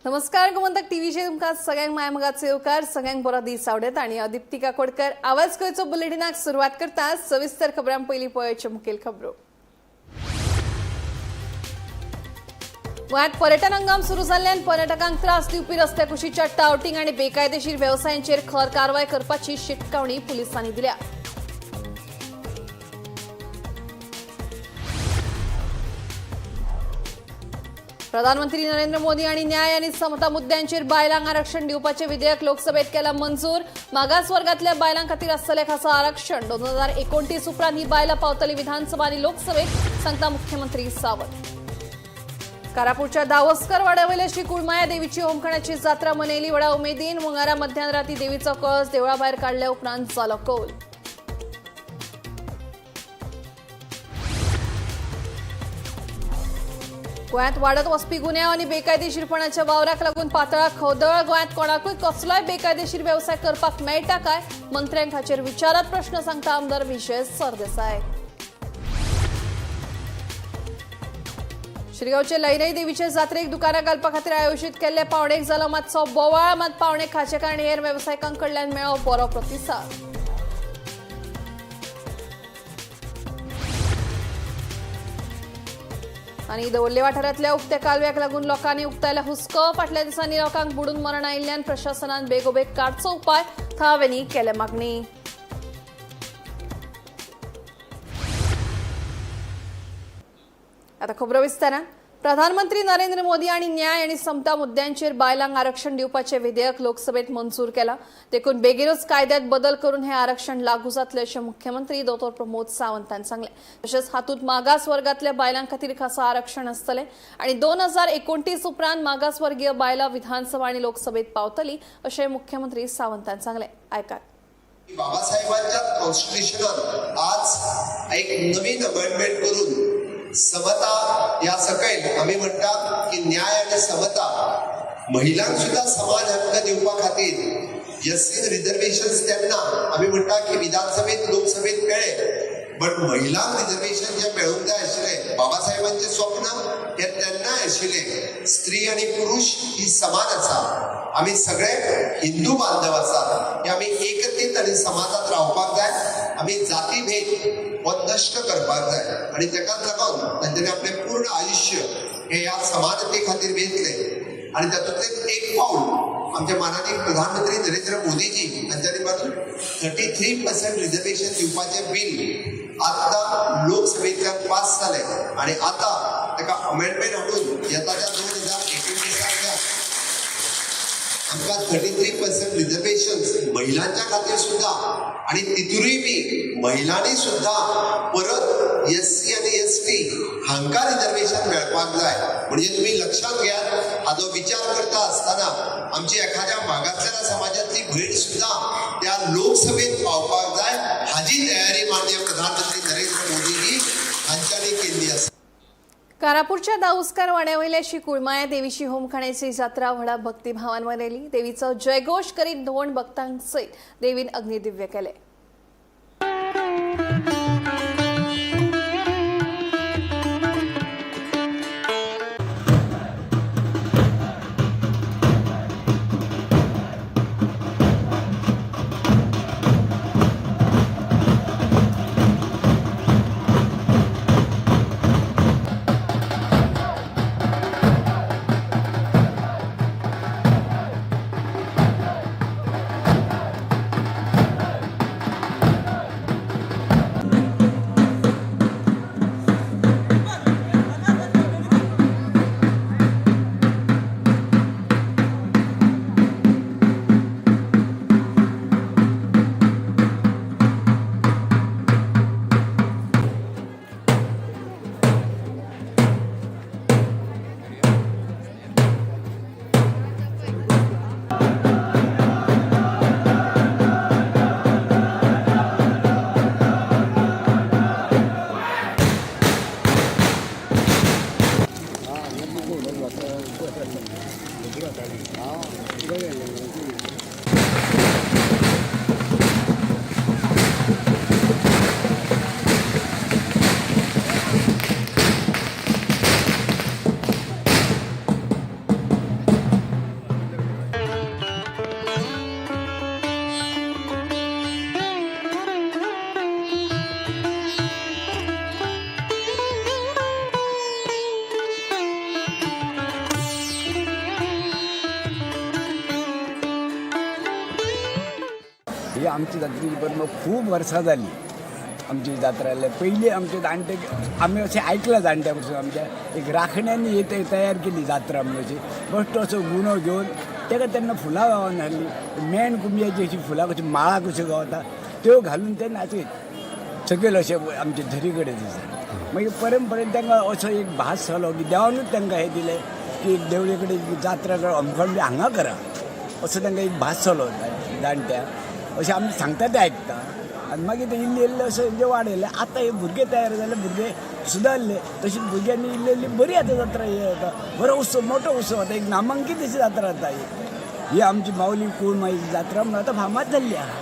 नमस्कार, गोमंतक टीव्हीचेर तुमकां सगळ्यांक मायमगाचो येवकार. सगळ्यांक बरो दीस आवडत आनी हांव दिप्ती काकोडकर आवाज गोंयचो बुलेटिनाक सुरवात करता. सविस्तर खबरां पयलीं पळोवच्यो मुखेल खबरो. गोंयांत पर्यटन हंगाम सुरू जाल्ल्यान पर्यटकांक त्रास दिवपी रस्त्या कुशीच्या टावटिंग आनी बेकायदेशीर वेवसायांचेर खर कारवाय करपाची शिटकावणी पुलिसांनी दिल्या. प्रधानमंत्री नरेंद्र मोदी आनी न्याय आनी समता मुद्द्यांचेर बायलांक आरक्षण दिवपाचें विधेयक लोकसभेत केलां मंजूर. मागास वर्गातल्या बायलां खातीर आसतलें खासा आरक्षण. 2029 उपरांत ही बायलां पावतली विधानसभा आनी लोकसभेत, सांगता मुख्यमंत्री सावंत. कारापूरच्या दावस्कर वाड्यावयल्या श्री कुळमाया देवीची होमखणाची जात्रा मनयली व्हडा उमेदीन. मंगळारा मध्यान राती देवीचो कळस देवळा भायर काडल्या उपरांत जालो कौल. गोंयांत वाडत वचपी गुन्यांव आनी बेकायदेशीरपणाच्या वावराक लागून पातळा खवदळ. गोंयांत कोणाकूय कसलोय बेकायदेशीर वेवसाय करपाक मेळटा काय? मंत्र्यांक हाचेर विचारात प्रश्न, सांगता आमदार विजय सरदेसाय. शिरगांवचे लैरई देवीचे जात्रेक दुकानां घालपा खातीर आयोजीत केल्ले पावणेक जालो मातसो बोवाळ. मात पावणे खाचेकार आनी हेर वेवसायिकां कडल्यान मेळ्ळो बरो प्रतिसाद. आनी दवर्ले वाठारांतल्या उक्त्या कालव्याक लागून लोकांनी उक्तायला हुस्को. फाटल्या दिसांनी लोकांक बुडून मरण आयिल्ल्यान प्रशासनान बेगोबेग काडचो उपाय, थळाव्यांनी केल्या मागणी. आता खबरो विस्तारान. प्रधानमंत्री नरेंद्र मोदी आनी न्याय आनी समता मुद्द्यांचेर बायलांक आरक्षण दिवपाचें विधेयक लोकसभेत मंजूर केलां. देखून बेगीनूच कायद्यात बदल करून हें आरक्षण लागू जातलें अशें मुख्यमंत्री दोतोर प्रमोद सावंतान सांगलें. तशेंच हातूंत मागास वर्गातल्या बायलां खातीर खासा आरक्षण आसतलें आनी 2029 उपरांत मागासवर्गीय बायलां विधानसभा आनी लोकसभेत पावतली अशें मुख्यमंत्री सावंतान सांगलें. आयकात. बाबासाहेबांच्या कॉन्स्टिट्युशनात आज एक नवीन अमेंडमेंट करून समता या सकयल आमी म्हणटा की न्याय आनी समता, महिलांक सुद्धा समान हक्क दिवपा खातीर एस सी रिझर्वेशन तेन्ना आमी म्हणटा की विधानसभेत, लोकसभेत मेळ्ळे, बट महिलांक रिझर्वेशन जे मेळूंक जाय आशिल्लें, बाबासाहेबांचें स्वप्न हें तेन्नाय आशिल्लें, स्त्री आनी पुरुष ही समान आसा, आमी सगळे हिंदू बांधव आसात, की आमी एकत्रीत आनी समाजात रावपाक जाय, आमी जातीभेद हो नश्ट करपाक जाय. आनी तेकाच लागून तांच्यांनी आपलें पूर्ण आयुश्य हे ह्या समानते खातीर वेंचलें. आनी तातूंतलें एक पावल आमचे मानादीक प्रधानमंत्री नरेंद्र मोदीजी हांच्यांनी मारून 33% रिजर्वेशन दिवपाचें बील आतां लोकसभेंतल्यान पास जालें आनी आतां ताका अमेंडमेंट हाडून येता त्या 2029 आमकां 33% रिजर्वेशन महिलांच्या खातीर सुद्धा आणि तितूनय बी महिलांनी सुद्धा परत एस सी आनी एस टी हांकां रिजर्वेशन मेळपाक जाय. म्हणजे तुमी लक्षात घेयात, हाजो विचार करता आसतना आमची एखाद्या मागासलेल्या समाजातली भयण सुद्धा त्या लोकसभेत पावपाक जाय, हाजी तयारी माननीय प्रधानमंत्री नरेंद्र मोदीजी हांच्यांनी केल्ली आसा. कारापूरच्या दाऊस्कर वाड्यावयल्या श्री कुळमाया देवीची होमखण्याची जात्रा व्हडा भक्तिभावान मनयली. देवीचो जयघोष करीत धोंड भक्तांसयत देवीन अग्निदिव्य केले. ही आमची जात्रेची परंपरा खूब वर्सां जाली. आमची जात्रा जाल्या पयलीं आमचे जाणटे, आमी अशें आयकलां जाणट्या पसून, आमच्या एक राखण्यांनी ही तयार केली जात्रा म्हणून. अशी बेश्टो असो गुणो घेवन ताका तेन्ना फुलां गावना आसली, मेण कुंब्याची अशी फुलां कशी माळा कश्यो गावता त्यो घालून ते नाचयत सकयल अशें आमचे झरी कडेन दिसता. मागीर परंपरेन तांकां असो एक भास जालो की देवानूच तांकां हें दिलें की एक देवळे कडेन जात्रा करा, अमखण बी हांगा करा, असो तांकां एक भास जालो जाणट्या. अशें आमी सांगता तें आयकता आनी मागीर ते इल्ले इल्ले अशें म्हणजे वाडयलें. आतां हे भुरगे तयार जाले, भुरगे सुदारले, तशीच भुरग्यांनी इल्ली इल्ली बरी आतां जात्रा ही जाता, बरो उत्सव, मोठो उत्सव जाता, एक नामांकीत अशी जात्रा जाता ही. ही आमची माऊली कुळमाईची जात्रा म्हणून आतां फामाद जाल्ली आहा.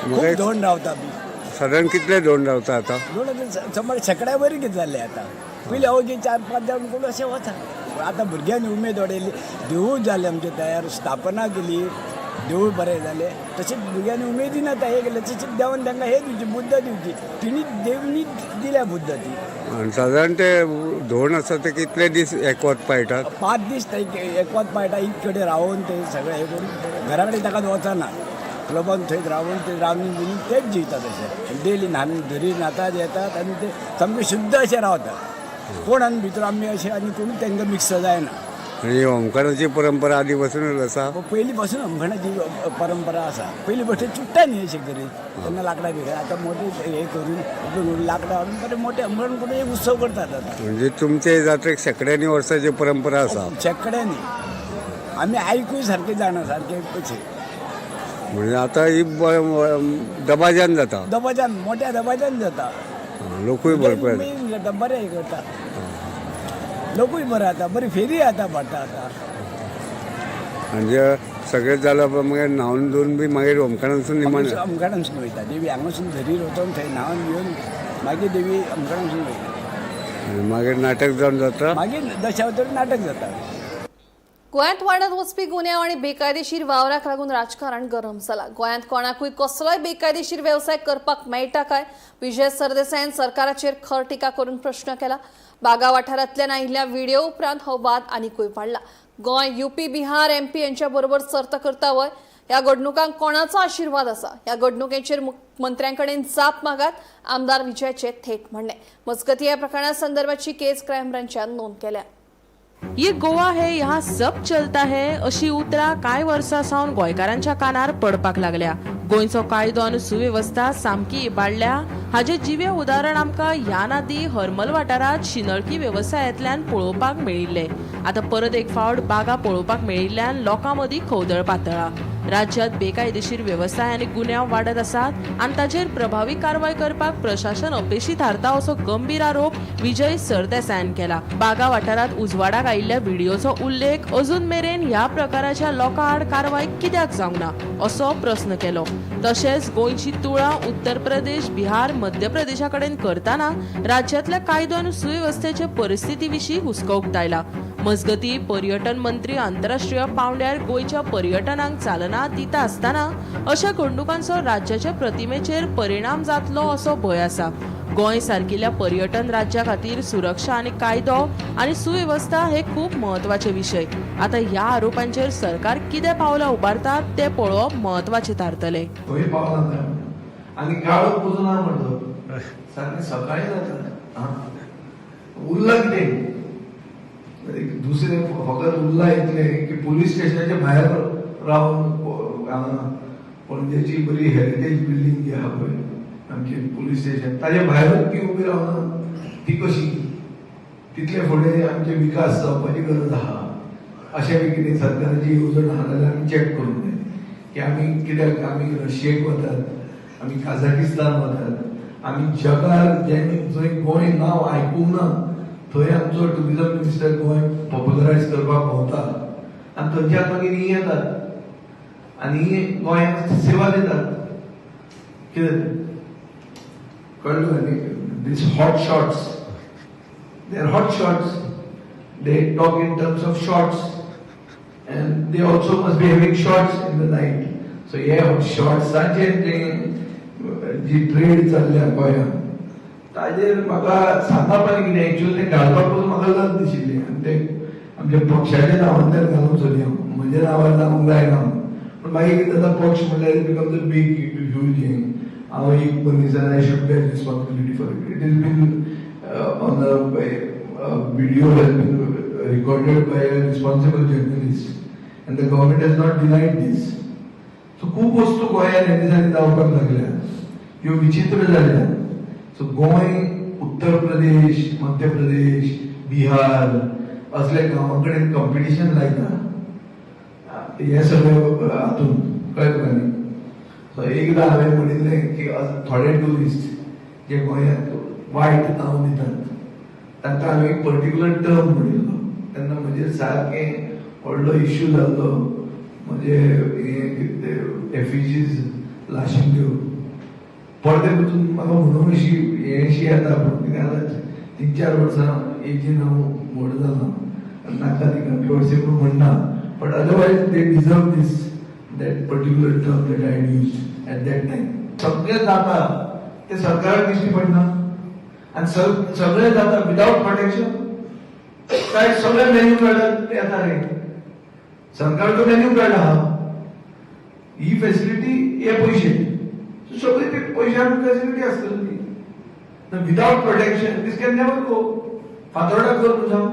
खूब धोंड रावता बी. सादारण कितले धोंड रावता आता? धोंड आतां सुमार शेंकड्या वयर कितें जाल्ले आतां. पयलीं अवघी 4-5 जाण कोण अशें वता, पूण आतां भुरग्यांनी उमेद वाडयली. देवूळ जालें आमचें तयार, स्थापना केली, देवूळ बरें जालें. तशेंच भुरग्यांनी उमेदीन आतां हें केलें. तशेंच देवान तांकां हें दिवची, बुद्द दिवची, तिणी देवनी दिल्या बुद्द ती. आनी सादारण ते धोंड आसा ते कितले दीस एकवत पाळटात? 5 दीस ते एकवत पाळटा. एक कडेन रावन ते सगळें हें करून घरा कडेन ताका वचना, क्लबान थंय रावन ते रांदून बिंदून तेच जियतात. अशें डेली न्हान धरी न्हातात येतात आनी ते सामके शुद्ध अशें रावतात. कोण आनी भितर आमी अशें आनी कोणूच तांकां मिक्स जायना. आनी ओंकाराची परंपरा आदी पासूनच आसा? पयलीं पासून अमखणाची परंपरा आसा. पयलीं भशेन चुट्टा न्ही अशें करीत तेन्ना लाकडां बिकडां, आतां मोटे हे करून लाकडां हाडून बरे मोटे अमखण करून एक उत्सव करतात आतां. म्हणजे तुमचे जात्रेक शेंकड्यांनी वर्साची परंपरा आसा? शेंकड्यांनी, आमी आयकूय सारकें जाणा सारकें कशें. म्हणजे आता ही दबाज्यान जाता? दबाज्यान, मोठ्या दबाज्यान जाता. लोकूय भरपूर येता. उमेदीन करता, बरें हें करता, लोकूय बरें जाता, बरी फेरी जाता भरता आतां. म्हणजे सगळें जालें मागीर न्हावन धुवन बी मागीर ओमकारांसून निमाणें? अमखणांसून वयता देवी, हांगासून झरीर वचून थंय न्हावन घेवन मागीर देवी अमखणांसून वयता. आनी मागीर नाटक जावन जाता? मागीर दशावतार नाटक जाता. गोंयांत वाडत वचपी गुन्यांव आनी बेकायदेशीर वावराक लागून राजकारण गरम जालां. गोंयांत कोणाकूय कसलोय बेकायदेशीर वेवसाय करपाक मेळटा काय? विजय सरदेसायान सरकाराचेर खर टिका करून प्रश्न केला. बागा वाठारांतल्यान आयिल्ल्या व्हिडिओ उपरांत हो वाद आनिकूय वाडला. गोंय युपी, बिहार, एमपी यांच्या बरोबर सर्त करता व्हय? ह्या घडणुकांक कोणाचो आशिर्वाद आसा? ह्या घडणुकेचेर मुख्यमंत्र्यांकडेन जाप मागात, आमदार विजयाचे थेट म्हणणे. मजगती ह्या प्रकरणा संदर्भाची केस क्रायम ब्रांचान नोंद केल्या. ये गोवा है यहाँ सब चलता है अशी उतरां कांय वर्सां सावन गोंयकारांच्या कानार पडपाक लागल्या. गोंयचो कायदो आनी सुवेवस्था सामकी इबाडल्या हाजें जिवें उदाहरण आमकां ह्या नादी हरमल वाठारांत शिंदळकी वेवसायांतल्यान पळोवपाक मेळिल्लें. आतां परत एक फावट बागा पळोवपाक मेळिल्ल्यान लोकां मदीं खवदळ पातळ्ळा. राज्यांत बेकायदेशीर वेवसाय आनी गुन्यांव वाडत आसात आनी ताचेर प्रभावी कारवाय करपाक प्रशासन अपेशी थारता असो गंभीर आरोप विजय सरदेसायान केला. बागा वाठारांत उजवाडाक आयिल्ल्या व्हिडियोचो उल्लेख अजून मेरेन ह्या प्रकाराच्या लोकां आड कारवाय कित्याक जावंक ना असो प्रस्न केलो. तशेंच गोंयची तुळा उत्तर प्रदेश, बिहार, मध्य प्रदेशा कडेन करतना राज्यांतल्या कायदो आनी सुवेवस्थेचे परिस्थिती विशीं हुस्को उक्तायला. मजगती पर्यटन मंत्री आंतरराष्ट्रीय पावंड्यार गोंयच्या पर्यटनाक चालना दिता आसतना अशा घडणुकांचो राज्याच्या प्रतिमेचेर परिणाम जातलो असो भंय आसा. गोंय सारकिल्ल्या पर्यटन राज्या खातीर सुरक्षा आनी कायदो आनी सुवेवस्था हे खूब म्हत्वाचे विशय. आतां ह्या आरोपांचेर सरकार कितें पावलां उबारता तें पळोवप म्हत्वाचें थारतलें. खंय पावला थंय आनी काळोख पसून ना म्हणलो, सारकें सकाळी जाता. उरला कितें दुसरें? फकत उरला इतलें की पुलीस स्टेशनाच्या भायर रावन हांगा पणजेची बरी हेरिटेज बिल्डींग जी आहा पळय, आमची पुलीस स्टेशन, ताज्या भायरूच ती उबी रावना ती कशी? तितले फुडें आमचे विकास जावपाची गरज आहा. अशें बी कितें सरकाराची येवजण आहा जाल्यार आमी चॅक करूंक जाय की आमी कित्याक आमी रशियेक वतात, आमी काझाकिस्तान वतात, आमी जगार ज्यांनी जंय गोंय नांव आयकूंक ना थंय आमचो टुरिजम मिनिस्टर गोंय पॉप्युलरायज करपाक भोंवता आनी थंयच्यान मागीर ही येतात आनी गोंयांक सेवा दितात. कितें कळ्ळें न्ही? These hot shots, they are hot shots. They talk in terms of shots and they also must be having shots in the night. So हे शॉट्साचे ते जी ट्रेड चल्ल्या गोंयांत ताजेर म्हाका सांगता पण कितें, एक्चुअली ते घालपाक पसून म्हाका लज दिशिल्ली आनी ते आमच्या पक्षाच्या नांवांतल्यान घालूंक सोदी हांव, म्हज्या नांवार जावंक जायना. पूण पूण मागीर कितें जाता, पक्ष म्हणल्यार it becomes a big huge हें. हांव एक मनीस आनी I should bear responsibility for it. It is been on a video has been recorded by a responsible journalist and the government has not denied this. So खूब वस्तू गोंयांत ह्या दिसांनी जावपाक लागल्या ह्यो विचित्र जाल्या. सो गोंय उत्तर प्रदेश, मध्य प्रदेश, बिहार असल्या गांवां कडेन कंपिटिशन लायता हे सगळे हातून, कळ्ळें तुका न्ही? सो एकदां हांवें म्हणिल्लें की थोडे ट्युरिस्ट जे गोंयांत वायट नांव दितात तांकां हांवें एक पर्टिक्युलर टर्म म्हणिल्लो. तेन्ना म्हजेर सारकें व्हडलो इश्यू जाल्लो, म्हणजे हें कितें एफिजीज लाशिल्ल्यो. परते पसून म्हाका म्हणून अशी हें येता, पूण कितें आतां 3-4 वर्सां एजीन हांव व्हड जाला, नाका ती कंट्रोवर्सी म्हणून म्हणना, but otherwise they deserve this, that particular term that I use at that time. सगळें जाता ते सरकाराक दिश्टी पडना आनी सगळें जाता विदाउट प्रोटेक्शन. काय सगळे मेन्यू कार्डार ते येता रे, सरकाराचो मेन्यू कार्ड आहा, ही फॅसिलिटी हे पयशे, सगळे ते पयशान फॅसिलिटी आसतली ती. Without protection this can never go. Fatorda कर तूं सांग,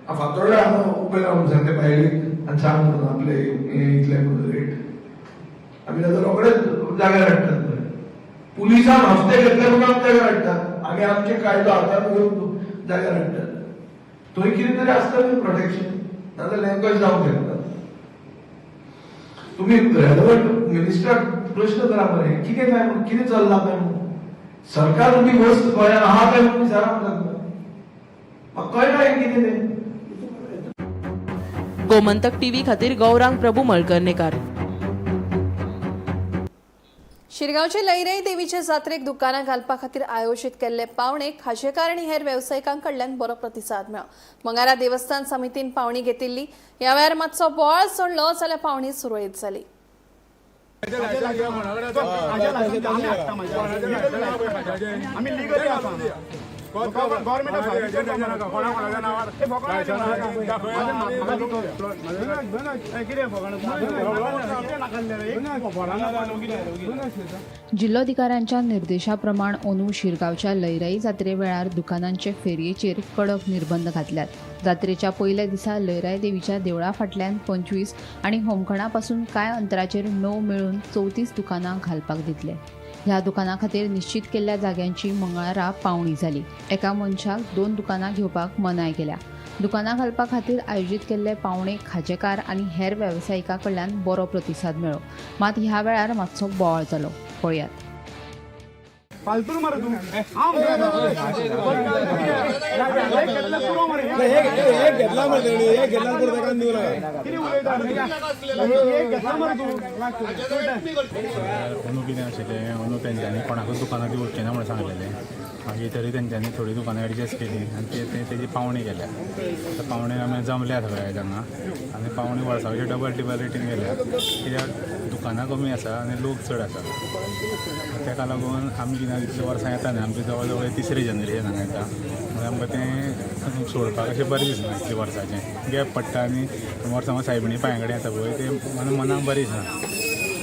फातोर्डा हांगा उबे रावन सांग ते बायलेक आनी सांग म्हणून आपले हे इतले म्हणून रेट, आमी जाल्यार रोखडेच जाग्यार हाडटात पळय. पुलिसान हफ्ते घेतले म्हणून आमी जाग्यार हाडटात, आमी आमचे कायदो हातान घेवन जाग्यार हाडटात. थंय कितें तरी आसतलें प्रोटेक्शन, नाजाल्यार हें कशें जावंक शकता? तुम्ही रेलेवंट मिनिस्टराक प्रश्न करा मरे, कितें काय म्हणून, कितें चल्लां काय म्हणून. सरकार तुमी वस्त गोंयांत आहा काय म्हणून विचारा म्हणटात, म्हाका कळना हें कितें तें. गोमंतक टीव्ही खातीर गौरांग प्रभू मळकर्णेकार. शिरगांवचे लईराई देवीचे जात्रेक दुकानां घालपा खातीर आयोजीत केल्ले पावणेक खाजेकार आनी हेर वेवसायिकां कडल्यान बरो प्रतिसाद मेळ्ळो. मंगारा देवस्थान समितीन पावणी घेतिल्ली. ह्या वेळार मातसो बोवाळ चडलो जाल्यार पावणी सुरळीत जाली. आमी लिगली आसा, गव्हर्मेंट. जिल्लोधिकाऱ्यांच्या निर्देशाप्रमाण अंदू शिरगांवच्या लयराई जात्रे वेळार दुकानांचे फेरयेचेर कडक निर्बंध घातल्यात. जात्रेच्या पयल्या दिसा लयराई देवीच्या देवळा फाटल्यान 25 आनी होमखणा पासून कांय अंतराचेर 9 मेळून 34 दुकानां घालपाक दितले. ह्या दुकानां खातीर निश्चित केल्ल्या जाग्यांची मंगळारा पावणी जाली. एका मनशाक दोन दुकानां घेवपाक मनाय केल्या. दुकानां घालपा खातीर आयोजीत केल्ले पावणेक खाजेकार आनी हेर वेवसायिकां कडल्यान बरो प्रतिसाद मेळ्ळो. मात ह्या वेळार मातसो बोवाळ जालो. पळयात. फालतू मरे तू, हांव घेतला पुरो मरे. घेतला मरे तेणी, एक घेतला पुरो, ताका दिवं नाका. कितें उलयता, एक घेतला मरे तू. अंदू कितें आशिल्लें, अंदू तेंच्यांनी कोणाकूच दुकानां दिवचें ना म्हणून सांगलेलें. मागीर तरी तेंच्यांनी थोडीं दुकानां एडजस्ट केली आनी ते ते तेजी पावणी केल्या. आतां पावणी आमी जमल्या सगळ्या हांगा आनी पावणी वर्साची डबल टिबल रेटीन गेल्या, कित्याक दुकानां कमी आसा आनी लोक चड आसा. ताका लागून आमी कितें, इतलीं वर्सां येता न्ही, आमचे जवळ जवळ तिसरें जनरेशन हांगा येता, म्हणून आमकां तें सोडपाक अशें बरें दिसना. इतलीं वर्साचें गॅप पडटा आनी वर्सां सायबिणी पांया कडेन येता पळय, तें मनाक बरें दिसना.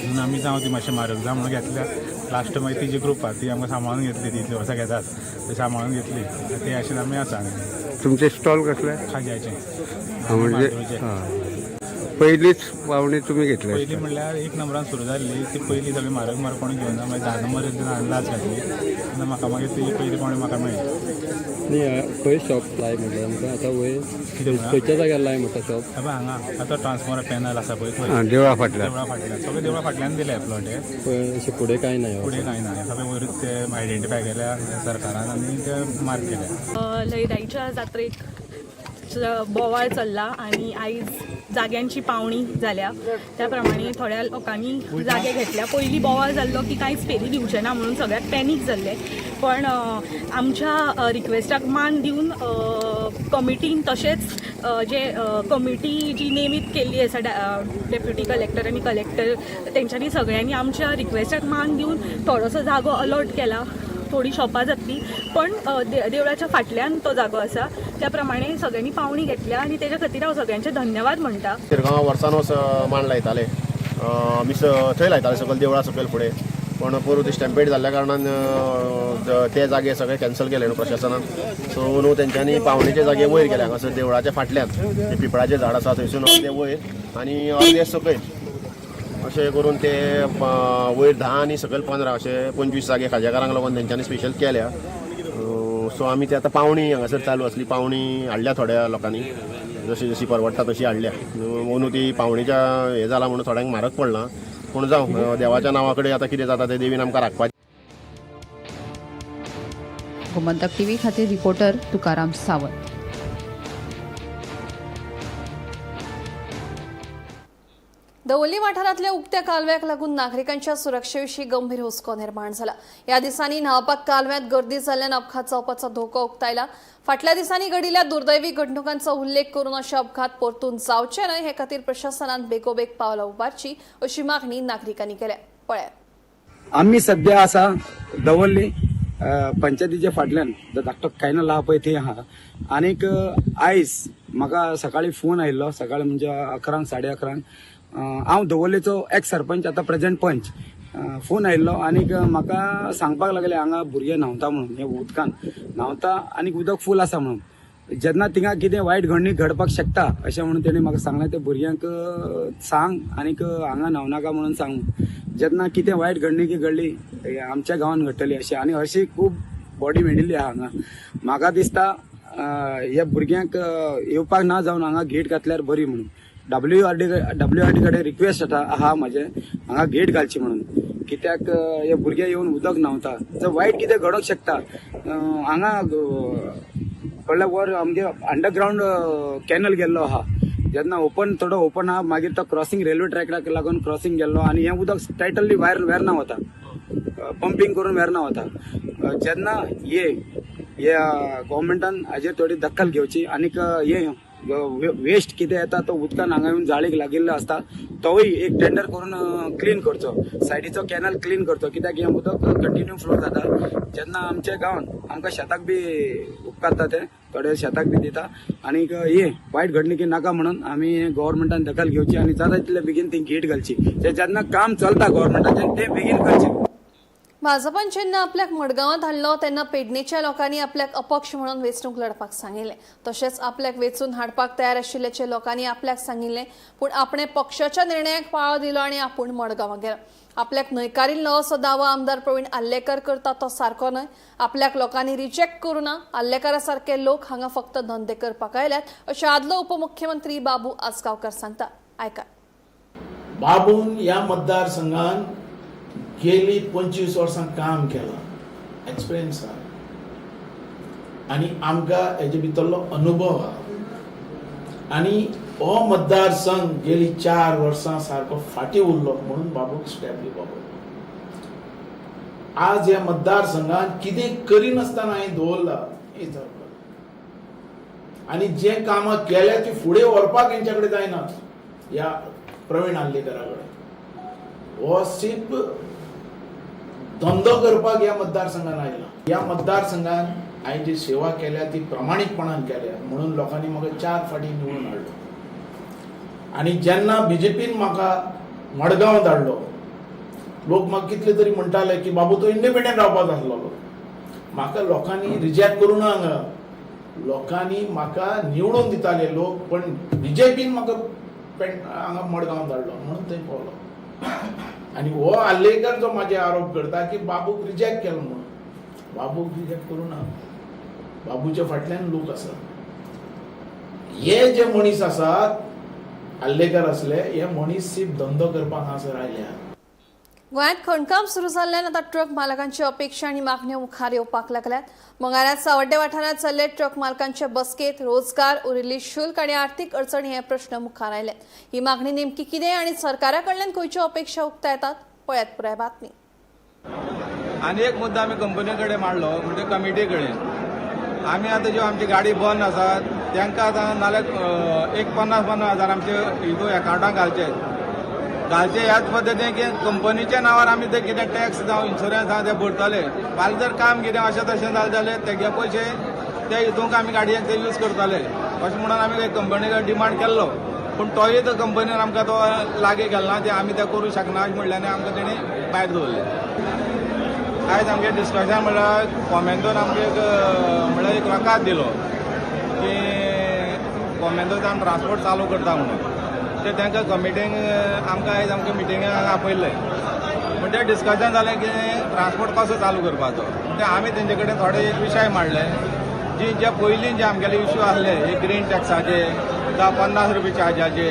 म्हणून आमी जावं ती मातशें म्हारग जावं म्हणून घेतल्या. लास्ट मागीर ती जी ग्रुप आहा ती आमकां सांबाळून घेतली. ती इतलीं वर्सां घेतात, ती सांबाळून घेतली. ते अशें आमी आसा. तुमचे स्टॉल कसले? खाज्याचें. म्हणजे मांद्रोचें. हां, पयलीच पावणी तुमी घेतली? पयलीं म्हणल्यार एक नंबरान सुरू जाल्ली ती. पयलीं सगळी म्हारग म्हारग कोणी घेवना. मागीर 10 नंबर हांवें लास्ट घातली तेन्ना म्हाका मागीर ती पयली पावणी म्हाका मेळ्ळी. न्ही, खंय शॉप लाय म्हटलें आमकां आतां वयर? कितें म्हणा? खंयच्या जाग्यार लाय म्हणटा शॉप? हे पळय हांगा आतां ट्रान्सफॉर्मर पॅनल आसा पळय थंय. आं, देवळा फाटल्यान. देवळा फाटल्यान, सगळे देवळा फाटल्यान दिले प्लॉट हे. पळय, अशें फुडें कांय ना? फुडें कांय ना. सगळे वयरूच ते आयडेंटिफाय केल्या सरकारान आनी ते मार्क केल्या. लयराईच्या जात्रेक बोवाळ चल्ला आनी आयज जाग्यांची पावणी जाल्या. त्या प्रमाणे थोड्या लोकांनी जागे घेतल्या. पयलीं बोवाळ जाल्लो की कांयच फेरी दिवचे ना म्हणून, सगळ्याक पॅनीक जाल्लें. पण आमच्या रिक्वेस्टाक मान दिवन कमिटीन तशेंच जे कमिटी जी नेमीत केल्ली आसा, डेप्युटी कलेक्टर आनी कलेक्टर, तेंच्यांनी सगळ्यांनी आमच्या रिक्वेस्टाक मान दिवन थोडोसो जागो अलॉट केला. थोडीं शॉपां जातलीं, पण देवळाच्या फाटल्यान तो जागो आसा. त्या प्रमाणे सगळ्यांनी पावणी घेतल्या आनी तेज्या खातीर हांव सगळ्यांचे धन्यवाद म्हणटा. शिरगांव वर्सान वर्स मांड लायताले आमी, थंय लायताले सकयल देवळा सकयल फुडें. पूण पोरूं ती स्टॅम्पेड जाल्ल्या कारणान ते जागे सगळे कॅन्सल केले न्हू प्रशासनान. सो न्हू तेंच्यांनी पावणेचे जागे वयर केले हांगासर देवळाच्या फाटल्यान ते पिपळाचें झाड आसा थंयसून अर्दे वयर आनी अर्दे सकयल अशें करून ते वयर 10 आनी सकयल 15 अशे 25 जागे खाजेकारांक लागून तेंच्यांनी स्पेशल केल्या. सो आमी ते आतां पावणी हांगासर चालू आसली, पावणी हाडल्या थोड्या लोकांनी, जशी जशी परवडटा तशी हाडल्या. अंदू ती पावणेच्या हें जालां म्हणून थोड्यांक म्हारग पडलां, पूण जावं, देवाच्या नांवा कडेन आतां कितें जाता तें देवीन आमकां राखपाचें. गोमंतक टीव्ही खातीर रिपोर्टर तुकाराम सावंत. दवर्ली वाठारांतल्या उक्त्या कालव्याक लागून नागरिकांच्या सुरक्षेविशीं गंभीर हुस्को निर्माण जाला. ह्या दिसांनी न्हावपाक कालव्यांत गर्दी जाल्ल्यान अपघात जावपाचो धोको उक्तायला. फाटल्या दिसांनी घडिल्ल्या दुर्दैवी घडणुकांचो उल्लेख करून अशे अपघात परतून जावचे न्हय हे खातीर प्रशासनान बेगोबेग पावलां उबारची अशी मागणी नागरिकांनी केल्या. पळयात. आमी सध्या आसा दवर्ली पंचायतीच्या फाटल्यान जो धाकटो कॅनल आहा पळय थंय आहा. आनीक आयज म्हाका सकाळी फोन आयिल्लो, सकाळी म्हणजे 11 11:30, हांव दवर्लेचो एक्स सरपंच, आतां प्रेझेंट पंच. फोन आयिल्लो आनीक म्हाका सांगपाक लागले हांगा भुरगे न्हांवता म्हणून, हे उदकान न्हांवता आनीक उदक फूल आसा म्हणून. जेन्ना थिंगा कितें वायट घडणी घडपाक शकता अशें म्हणून तेणी म्हाका सांगलें, ते भुरग्यांक सांग आनीक हांगा न्हांवनाका म्हणून सांग. जेन्ना कितें वायट घडणी घडली आमच्या गांवान घडटली अशें. आनी अशी खूब बॉडी मेळिल्ली आहा हांगा. म्हाका दिसता ह्या भुरग्यांक येवपाक ना जावन हांगा गेट घातल्यार बरी म्हणून. डब्ल्यू आर डी कडेन रिक्वेस्ट आहा म्हाजें, हांगा गेट घालची म्हणून. कित्याक हे भुरगे येवन उदक न्हांवता, जर वायट कितें घडोवंक शकता हांगा. कळ्ळें? वर आमगे अंडरग्रावंड कॅनल गेल्लो आहा. जेन्ना ओपन, थोडो ओपन आहा, मागीर तो क्रॉसिंग रेल्वे ट्रॅकाक लागून क्रॉसिंग गेल्लो आनी हें उदक टोटली भायर वेर्ना वता, पंपींग करून वेर्ना वता. जेन्ना हे गव्हर्मेंटान हाजेर थोडी दखल घेवची आनीक हे वेस्ट कितें येता तो उदकान हांगा येवन जाळीक लागिल्लो आसता, तोवूय एक टेंडर करून क्लीन करचो, सायडीचो कॅनल क्लीन करचो. कित्याक हें उदक कंटिन्यू फ्लो जाता. जेन्ना आमच्या गांवान आमकां शेताक बी उपकारता, ते थोडे शेताक बी दिता. आनीक हे वायट घडणुकी नाका म्हणून आमी गव्हर्मेंटान दखल घेवची आनी जाता तितले बेगीन ती गेट घालची. जेन्ना काम चलता गव्हर्मेंटाचें तें बेगीन करचें. भाजपान जेन्ना आपल्याक मडगांवांत हाडलो तेन्ना पेडणेच्या लोकांनी आपल्याक अपक्ष म्हणून वेंचणूक लढपाक सांगिल्लें. तशेंच आपल्याक वेंचून हाडपाक तयार आशिल्ल्याचें लोकांनी आपल्याक सांगिल्लें. पूण आपणें पक्षाच्या निर्णयाक पाळो दिलो आनी आपूण मडगांवां गेलो. आपल्याक न्हयकारिल्लो असो दावो आमदार प्रवीण आर्लेकर करता तो सारको न्हय. आपल्याक लोकांनी रिजेक्ट करूं ना. आर्लेकरा सारके लोक हांगा फक्त धंदे करपाक आयल्यात अशें आदलो उपमुख्यमंत्री बाबू आजगांवकर सांगता. आयका. बाबून ह्या मतदारसंघान गेली 25 वर्सां काम केलां, एक्सपिरियन्स आहा आनी आमकां हेजे भितरलो अनुभव आहा. आनी हो मतदारसंघ गेली 4 वर्सां सारको फाटीं उरलो म्हणून बाबूक स्टेप दिवपा पडलो. आज ह्या मतदारसंघान कितें करिनासतना हांवें दवरला हें. आनी जे कामां केल्या ती फुडें व्हरपाक हेंच्या कडेन जायना. ह्या प्रवीण आर्लेकरा कडेन हो सिर्फ धंदो करपाक ह्या मतदारसंघान आयला. ह्या मतदारसंघान हांवें जी सेवा केल्या ती प्रामाणीकपणान केल्या म्हणून लोकांनी म्हाका चार फाटी निवडून हाडलो. आनी जेन्ना बीजेपीन म्हाका मडगांव धाडलो, लोक म्हाका कितले तरी म्हणटाले की बाबू तो इंडिपेंडंट रावपाक आसलेलो. म्हाका लोकांनी रिजेक्ट करूं ना. हांगा लोकांनी म्हाका निवडून दिताले लोक, पण बीजेपीन म्हाका हांगा मडगांव धाडलो म्हणून थंय पावलो. आनी हो आर्लेकर जो म्हाजे आरोप करता की बाबूक रिजेक्ट केलो म्हणून, बाबूक रिजेक्ट करूं ना. बाबूच्या फाटल्यान लोक आसात. हे जे मनीस आसात, आर्लेकर असले हे मनीस सिर्फ धंदो करपाक हांगासर आयल्या. गोंयांत खणकाम सुरू जाल्ल्यान आतां ट्रक मालकांची अपेक्षा आनी मागण्यो मुखार येवपाक लागल्यात. मंगळारात सावड्डे वाठारांत चल्ले ट्रक मालकांचे बसकेत रोजगार, उरिल्ली शुल्क आनी आर्थीक अडचणी हे प्रश्न मुखार आयले. ही मागणी नेमकी कितें आनी सरकारा कडल्यान खंयच्यो अपेक्षा उक्तायतात, पळयात पुराय बातमी. आनी एक मुद्दो आमी कंपनी कडेन मांडलो, म्हणजे कमिटी कडेन. आमी आतां ज्यो आमची गाडी बंद आसा तांकां आतां नाल्यार एक 50-50 हजार आमचे हितून एकावंटाक घालचे. घालचे ह्याच पद्दतीन की कंपनीच्या नांवार आमी ते कितें टॅक्स जावं इन्शुरन्स आहा ते भरतले. फाल्यां जर काम कितें अशें तशें जालें जाल्यार तेगे पयशे ते हितूंक आमी गाडयेक ते यूज करतले अशें म्हणून आमी कंपनी कडेन डिमांड केल्लो, पूण तोय तो कंपनीन आमकां तो लागीं गेलो ना, ते आमी ते करूं शकना अशें म्हणल्यार आमकां तेणी भायर दवरले. आयज आमगे डिस्कशन म्हणल्यार कोमेंतोन आमकां एक म्हणल्यार एक रकाद दिलो की कोमेंतोन आमी ट्रान्सपोर्ट चालू करता म्हणून. ते तांकां कमिटींग आमकां आयज आमकां मिटिंगेक आपयल्लें. पूण तें डिस्कशन जालें की ट्रान्सपोर्ट कसो चालू करपाचो. ते आमी तेंचे कडेन थोडे एक विशय मांडले जी जे पयलीं जे आमगेले इश्यू आसले एक ग्रीन टॅक्साचे जावं 50 रुपया चार्जाचे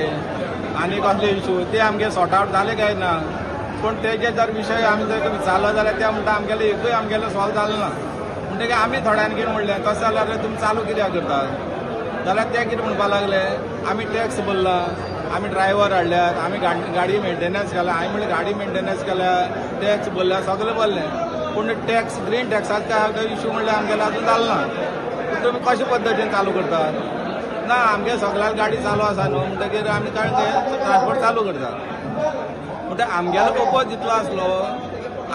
आनी कसले इश्यू ते आमगे सॉर्ट आवट जाले काय ना. पूण तेजे जर विशय आमी जर विचारलो जाल्यार ते म्हणटा आमगेले एकूय आमगेले सॉल्व जालें ना. म्हणटकीर आमी थोड्यांनी कितें म्हणलें तशें जाल्यार तुमी चालू कित्याक करतात, जाल्यार ते कितें म्हणपाक लागले आमी टॅक्स भरला, आमी ड्रायव्हर हाडल्यात, आमी गाडी मेंटेनन्स केला. हांवें म्हणलें गाडी मेंटेनन्स केल्या, टॅक्स भरल्या, सगळें भरलें, पूण टॅक्स ग्रीन टॅक्साक काय इश्यू म्हणल्यार आमगेलो आजून जालो ना. तुमी कशे पद्दतीन चालू करतात ना, आमगे सगळ्याक गाडी चालू आसा न्हू, म्हणटकीर आमी काय ते ट्रान्सपोर्ट चालू करतात. म्हणटा आमगेलो पर्पज जितलो आसलो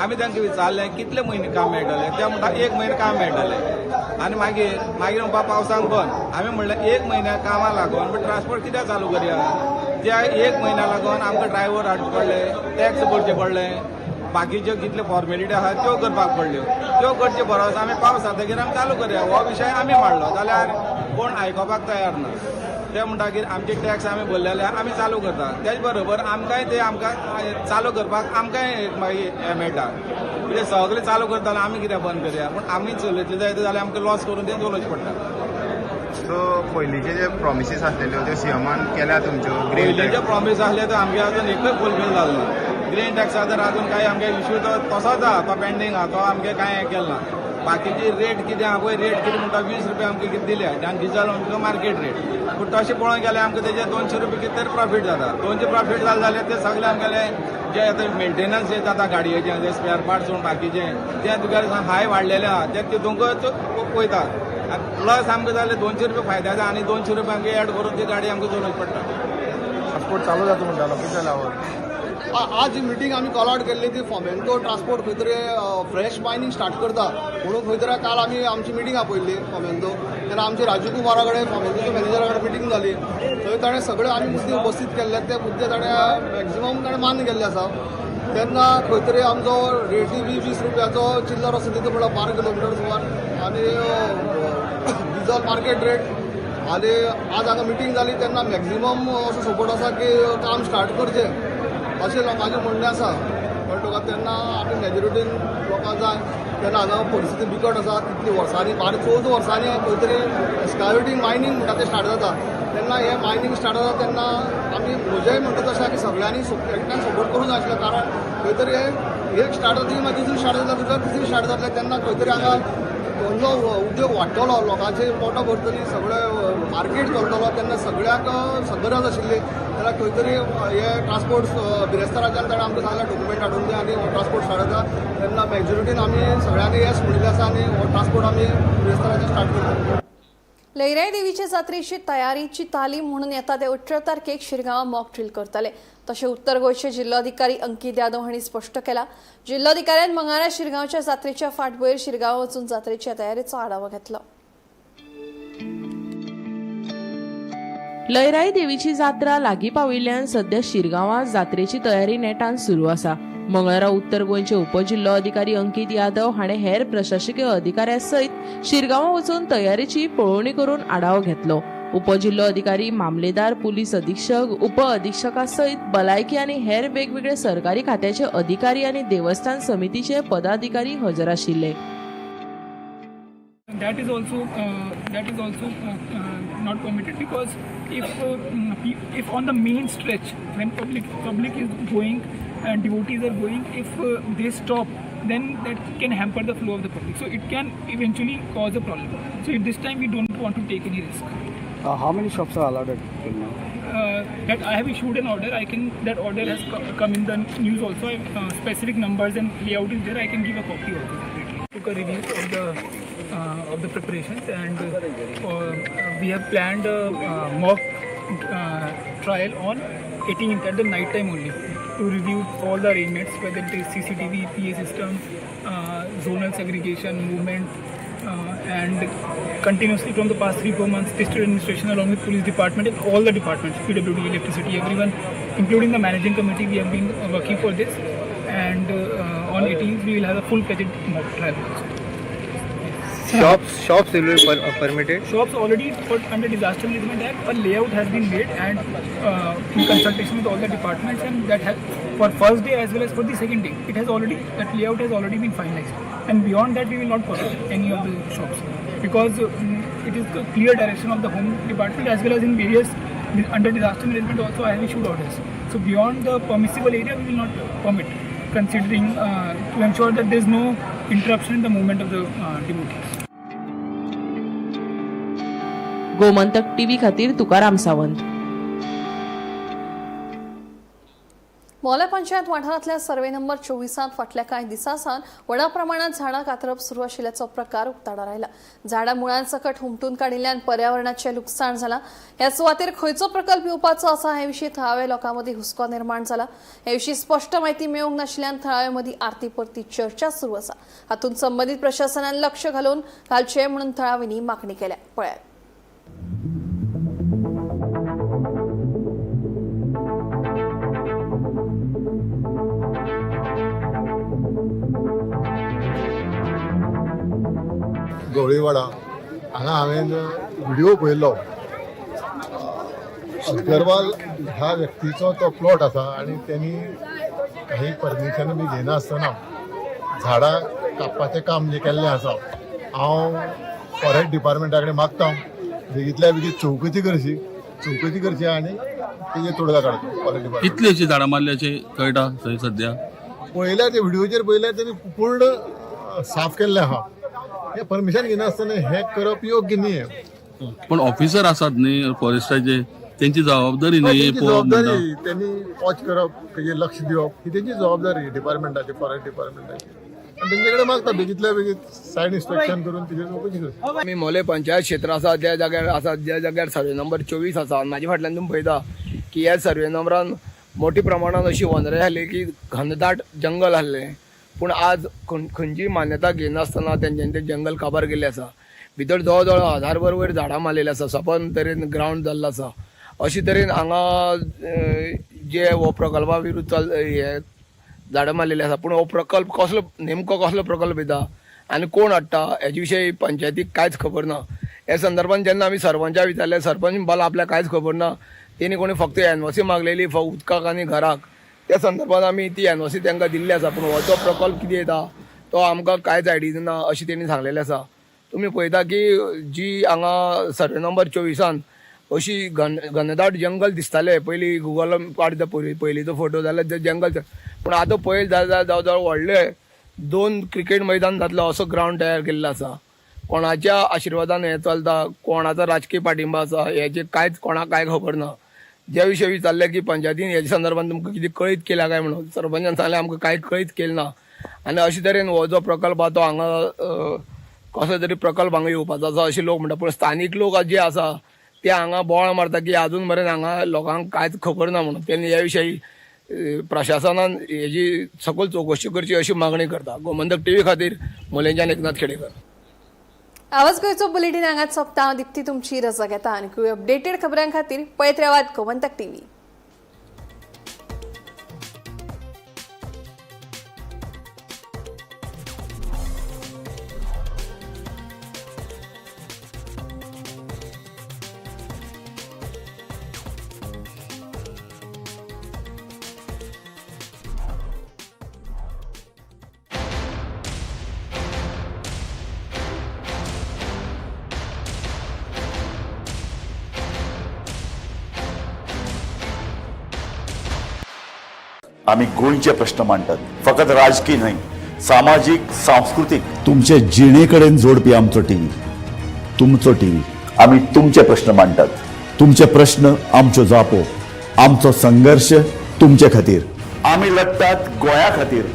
आमी तांकां विचारलें कितले म्हयने काम मेळटलें, ते म्हणटा 1 म्हयने काम मेळटलें आनी मागीर मागीर म्हणपा पावसांत बंद. आमी म्हणलें 1 म्हयन्याक कामां लागून पण ट्रान्सपोर्ट कित्याक चालू करया, त्या 1 म्हयन्या लागून आमकां ड्रायव्हर हाडचे पडले, टॅक्स भरचे पडले, बाकीच्यो कितल्यो फॉर्मेलिटी आसा त्यो करपाक पडल्यो. त्यो करचे बरोस आमी पावस जातकीर आमी चालू करया हो विशय आमी मांडलो, जाल्यार कोण आयकोपाक तयार ना. ते म्हणटाकीर आमचे टॅक्स आमी भरलेले आमी चालू करता, तेच बरोबर आमकांय ते आमकां चालू करपाक आमकांय एक मागीर हें मेळटा. कित्याक सगळें चालू करतना आमी कित्याक बंद करया, पूण आमी चलयतले जायत जाल्यार आमकां लॉस करून तें चलोवचें पडटा. सो पयलींचे जे प्रॉमिसीस आसलेल्यो त्यो सीएमान केल्या तुमच्यो? पयलींचे प्रॉमीस आसले तर आमगे अजून एकूय फुलफील जालो ना. ग्रीन टॅक्सा तर अजून कांय आमगे इश्यू तो तसोच आहा, तो पेंडींग आहा, तो आमगे कांय हें केलें ना. बाकीची रेट कितें आहा पळय, रेट कितें म्हणटा 20 रुपया आमकां कितें दिल्या आनी डिजल आमकां मार्केट रेट, पूण तशें पळोवंक गेल्यार आमकां तेजे 200 रुपया कितें तरी प्रॉफीट जाता. 200 प्रॉफीट जालें जाल्यार ते सगळे आमगेले जे आतां मेंटेनन्स जे जाता गाडयेचे जे स्पेअर पार्ट्स म्हूण बाकीचे ते तुगेले हाय वाडलेले आहा ते तितूंकच वयता. प्लस आमकां जाल्यार 200 रुपया फायदो जाता आनी 200 रुपया आमकां एड करून ती गाडी आमकां चलोवची पडटा. ट्रान्सपोर्ट चालू जाता म्हणटालो, कितें जालां? आज ही मिटींग आमी कॉल आवट केल्ली ती फोमेंतो ट्रान्सपोर्ट खंय तरी फ्रेश मायनींग स्टार्ट करता म्हणून खंय तरी काल आमी आमची मिटींग आपयल्ली फोमेंतो. तेन्ना आमची राजू कुमारा कडेन फोमेंतोच्या मॅनेजरा कडेन मिटींग जाली, थंय ताणें सगळे आमी मुद्दे उपस्थीत केल्ले, ते मुद्दे ताणें मॅक्झिमम ताणें मान्य केल्ले आसा. तेन्ना खंय तरी आमचो रेटी बी 20 रुपयाचो चिल्लर असो दिता पडला 12 किलोमिटर सुमार आनी डिजल मार्केट रेट. आनी आज हांगा मिटींग जाली तेन्ना मॅक्झिमम असो सपोर्ट आसा की काम स्टार्ट करचें अशें लोकांचें म्हणणें आसा. पण तुका तेन्ना आमी मेजॉरिटीन लोकांक जाय तेन्ना हांगा परिस्थिती बिकट आसा. कितली वर्सांनी 12 14 वर्सांनी खंय तरी एक्सकावेटींग मायनींग म्हणटा तें स्टार्ट जाता, तेन्ना हें मायनींग स्टार्ट जाता तेन्ना आमी म्हजेंय म्हणटा तशें की सगळ्यांनी एकट्यान सपोर्ट करूंक जाय आशिल्लो, कारण खंय तरी एक स्टार्ट जातली मागीर दुसरी स्टार्ट जातली, दुसरी तिसरी स्टार्ट जातलें, तेन्ना खंय तरी हांगा व्हडलो उद्योग वाडटलो, लोकांचे पोटां भरतली, सगळें मार्केट चलतलो. तेन्ना सगळ्यांक गरज आशिल्ली. जाल्यार खंय तरी हे ट्रान्सपोर्ट बिरेस्ताराच्यान ताणें आमकां सांगलें डॉक्युमेंट हाडून दी आनी हो ट्रान्सपोर्ट स्टार्ट जाता. तेन्ना मेजॉरिटीन आमी सगळ्यांनी येस म्हणिल्लें आसा आनी हो ट्रान्सपोर्ट आमी बिरेस्ताराच्यान स्टार्ट करता. लैराई देवीचे जात्रेची तयारीची तालीम म्हणून येता ते 18 तारखेक शिरगांवां मॉक ड्रील करतले, तशें उत्तर गोंयचे जिल्लोधिकारी अंकित यादव हांणी स्पश्ट केला. जिल्लोधिकाऱ्यान मंगळारा शिरगांवच्या जात्रेच्या फाटभुंयेर शिरगांव वचून जात्रेच्या तयारीचो आढावो घेतलो. लैराई देवीची जात्रा लागीं पाविल्ल्यान सध्या शिरगांवां जात्रेची तयारी नेटान सुरू आसा. मंगळारा उत्तर गोंयचे उपजिल्लोधिकारी अंकित यादव हाणें हेर प्रशासकीय अधिकाऱ्यां सयत शिरगांवां वचून तयारीची पळोवणी करून आढावो घेतलो. उपजिल्लोधिकारी, मामलेदार, पुलीस अधीक्षक, उप अधीक्षका सयत भलायकी आनी हेर वेगवेगळे सरकारी खात्याचे अधिकारी आनी देवस्थान समितीचे पदाधिकारी हजर आशिल्ले. That is also not permitted, because if on the main stretch when public is going and devotees are going, if they stop, then that can hamper the flow of the public. So it can eventually cause a problem. So at this time we don't want to take any risk. How many shops are allowed till now? That I have issued an order. That order has come in the news also. Specific numbers and layout is there. I can give a copy also separately. Took a review of the preparations, and we have planned a mock trial on 18th at the night time only. to review all the arrangements, whether it is CCTV, PA system, zonal segregation, movement, and continuously from the past 3-4 months, district administration along with police department and all the departments, PWD, electricity, everyone, including the managing committee, we have been working for this. And on 18th, we will have a full-fledged mock trial also. Shops will be permitted. Shops already put under Disaster Management Act, a layout has been made and in consultation with all the departments, and that has, for first day as well as for the second day, it has already, that layout has already been finalized. And beyond that, we will not permit any of the shops because it is the clear direction of the Home Department as well as in various, under Disaster Management also I have issued orders. So beyond the permissible area, we will not permit, considering to ensure that there is no interruption in the movement of the devotees. Gomantak TV खातीर तुकाराम सावंत. मोलें पंचायत वाठारांतल्या survey number 24 फाटल्या कांय दिसां सावन व्हडा प्रमाणात झाडां कातरप सुरू आशिल्ल्याचो प्रकार उक्ताडार आयला. झाडां मुळांसकट हुमटून काडिल्ल्यान पर्यावरणाचें लुकसाण जालां. ह्या सुवातेर खंयचो प्रकल्प येवपाचो आसा हे विशीं थळाव्या लोकां मदीं हुस्को निर्माण जाला. हे विशीं स्पश्ट म्हायती मेळूंक नाशिल्ल्यान थळाव्या मदीं आरती परती चर्चा सुरू आसा. हातूंत संबंदीत प्रशासनान लक्ष घालून घालचें म्हणून थळाव्यांनी मागणी केल्या. पळयात. गवळीवाडा हांगा हांवें व्हिडिओ पळयल्लो. अगरवाल ह्या व्यक्तीचो तो प्लॉट आसा आनी तेणी काही परमिशन बी घेयनासतना झाडां कापपाचें काम जें केल्लें आसा. हांव फॉरेस्ट डिपार्टमेंटा कडेन मागता बेगींतल्या बेगीन चवकशी करची, चवकशी करची आनी तेजेर तोडगा काडचो फॉरेस्ट डिपार्टमेंट. कितली अशी झाडां मारली अशी कळटा थंय सद्या? पळयल्यार ते व्हिडिओचेर पळयल्यार तेणी पूर्ण साफ केल्लें आहा. हे परमिशन घेनासतना हे करप योग्य न्ही. पण ऑफिसर आसात न्ही फॉरेस्टाचे, तेंची जबाबदारी न्ही जबाबदारी त्यांनी वॉच करप, तेजेर लक्ष दिवप ही तेंची जबाबदारी डिपार्टमेंटाची, फॉरेस्ट डिपार्टमेंटाची. आनी तेंचे कडेन मागता बेगींतल्या बेगीन सायड इन्स्पेक्शन करून तेजेर चवकशी करची. आमी मोलें पंचायत क्षेत्र आसा त्या जाग्यार आसा, ज्या जाग्यार सर्वे नंबर 24 आसा. म्हाजे फाटल्यान तुमी पळयता की ह्या सर्वे नंबरान मोठ्या प्रमाणान अशी वनराई आसली की घनदाट जंगल आसलें. पूण आज खंयची मान्यता घेनासतना तेंच्यांनी तें जंगल काबार केल्लें आसा. भितर जवळ जवळ 1000 वयर झाडां मारलेलीं आसा. सपन तरेन ग्रावंड जाल्लो आसा. अशे तरेन हांगा जे हो प्रकल्पा विरुद्ध चल हे झाडां मारलेली आसा. पूण हो प्रकल्प कसलो, नेमको कसलो प्रकल्प येता आनी कोण हाडटा हेजे विशयी पंचायतीक कांयच खबर ना. हे संदर्भान जेन्ना आमी सरपंचा विचारलें, सरपंच म्हणपाक आपल्याक कांयच खबर ना. तेणी कोणी फक्त एनओसी मागलेली फक्त उदकाक आनी घराक. त्या संदर्भात आमी ती एनओसी तांकां दिल्ली आसा. पूण हो जो प्रकल्प कितें येता तो आमकां कांयच आयडिया ना अशें तेणी सांगलेलें आसा. तुमी पळयता की जी हांगा सर्वे नंबर 24 अशी घनदाट जंगल दिसतालें पयलीं. गुगल काडटा पयलींचो फोटो जाल्यार ते जंगल, पूण आतां पळयत जाल्यार जवळ जवळ व्हडले 2 क्रिकेट मैदान जातलो असो ग्रावंड तयार केल्लो आसा. कोणाच्या आशिर्वादान हें चलता, कोणाचो राजकीय पाठिंबा आसा हेचें कांयच कोणाक कांय खबर ना. ज्या विशयी विचारलें की पंचायतीन हेच्या संदर्भात तुमकां कितें कळीत केलां काय म्हणून, सरपंचान सांगलें आमकां कांय कळीत केलें ना. आनी अशे तरेन हो जो प्रकल्प आसा तो हांगा कसलो तरी प्रकल्प हांगा येवपाचो आसा अशें लोक म्हणटा. पूण स्थानीक लोक जे आसा ते हांगा बोवाळ मारता की आजून मेरेन हांगा लोकांक कांयच खबर ना म्हणून. तेन्ना ह्या विशयी प्रशासनान हेजी सकयल चवकशी करची अशी मागणी करता. गोमंतक टीव्ही खातीर मोलेंच्यान एकनाथ खेडेकर. आवाज गोंयचो बुलेटीन हांगाच सोंपता. हांव दीप्ती तुमची रजा घेता आनी अपडेटेड खबरां खातीर पळयत रावात गोमंतक टीव्ही. आमी गोंयचे प्रश्न मांडटात, फकत राजकीय न्हय, सामाजीक, सांस्कृतीक, तुमचे जिणे कडेन जोडपी आमचो टीव्ही, तुमचो टीव्ही. आमी तुमचे प्रश्न मांडटात, तुमचे प्रश्न आमच्यो जापो, आमचो संघर्श तुमचे खातीर. आमी लढटात गोंया खातीर,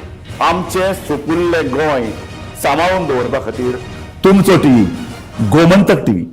आमचें सुपुल्लें गोंय सांबाळून दवरपा खातीर. तुमचो टीव्ही, गोमंतक टीव्ही.